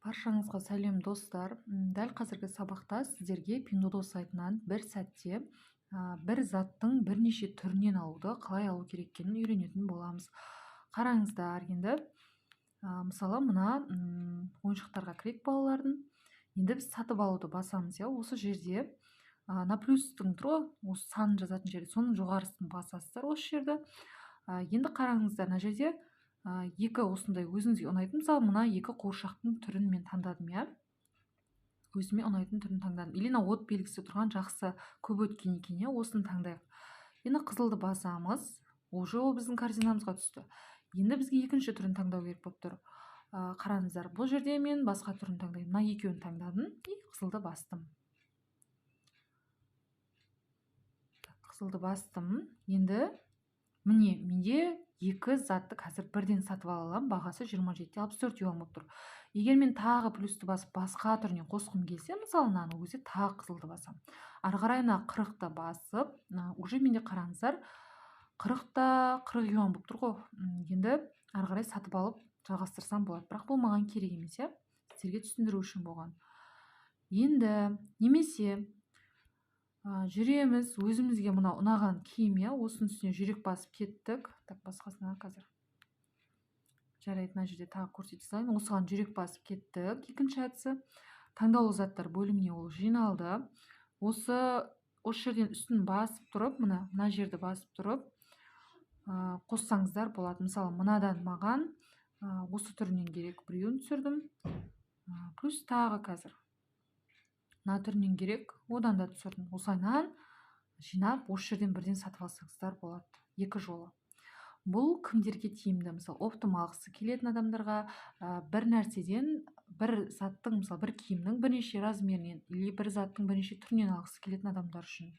Баршаңызға сәлем, достар! Дәл қазіргі сабақта сіздерге Пиндуодуо сайтынан бір сәтте бір заттың бірнеше түрінен алуды қалай алу керек екенін үйренетін боламыз. Қараңыздар, енді мысалы, мына ойыншықтарға кірейік балалардың. Енді біз сатып алуды басамыз, иә. Осы жерде на плюстың тұр ғой, осы санын жазатын жерде, соның жоғарысын басасыздар осы жерді. Енді қараңыздар, мына жерде екі осындай өзіңізге ұнайтын, мысалы, мына екі қуыршақтың түрін мен таңдадым, иә, өзіме ұнайтын түрін таңдадым. Или мына от белгісі тұрған жақсы, көп өткен екен, иә, осыны таңдайық. Енді қызылды басамыз, уже ол біздің корзинамызға түсті. Енді бізге екінші түрін таңдау керек болып тұр. Қараңыздар, бұл жерде мен басқа түрін таңдаймын. Мына екеуін таңдадым и қызылды бастым. Қызылды бастым. Енді міне, менде екі затты қазір бірден сатып ала аламын. Бағасы 27,64 юан болып тұр. Егер мен тағы плюсті басып, басқа түріне қосқым келсе, мысалы, мынаны өзі тағы қызылды басамын. Ары қарай мына 40-ты басып, уже менде, қараңыздар, 40 та 40 юан болып тұр ғой. Енді ары қарай сатып алып жалғастырсам болады, бірақ бұл маған керек емес, иә, сіздерге түсіндіру үшін болған. Енді немесе жүреміз, өзімізге мынау ұнаған киім, иә, осының үстіне жүрек басып кеттік. Так, басқасына қазір, жарайды, мына жерде тағы көрсете салайын. Осыған жүрек басып кеттік. Екінші әдісі: таңдаулы заттар бөліміне ол жиналды. Осы жерден үстін басып тұрып, мына жерді басып тұрып, қоссаңыздар болады. Мысалы, мынадан маған осы түрінен керек, біреуін түсірдім. Плюс тағы қазір мына түрінен керек, одан да түсірдім. Осылайынан жинап, осы жерден бірден сатып алсаңыздар болады екі жолы. Бұл кімдерге тиімді? Мысалы, оптом алғысы келетін адамдарға, бір нәрседен, бір заттың, мысалы, бір киімнің бірнеше размерінен или бір заттың бірнеше түрінен алғысы келетін адамдар үшін.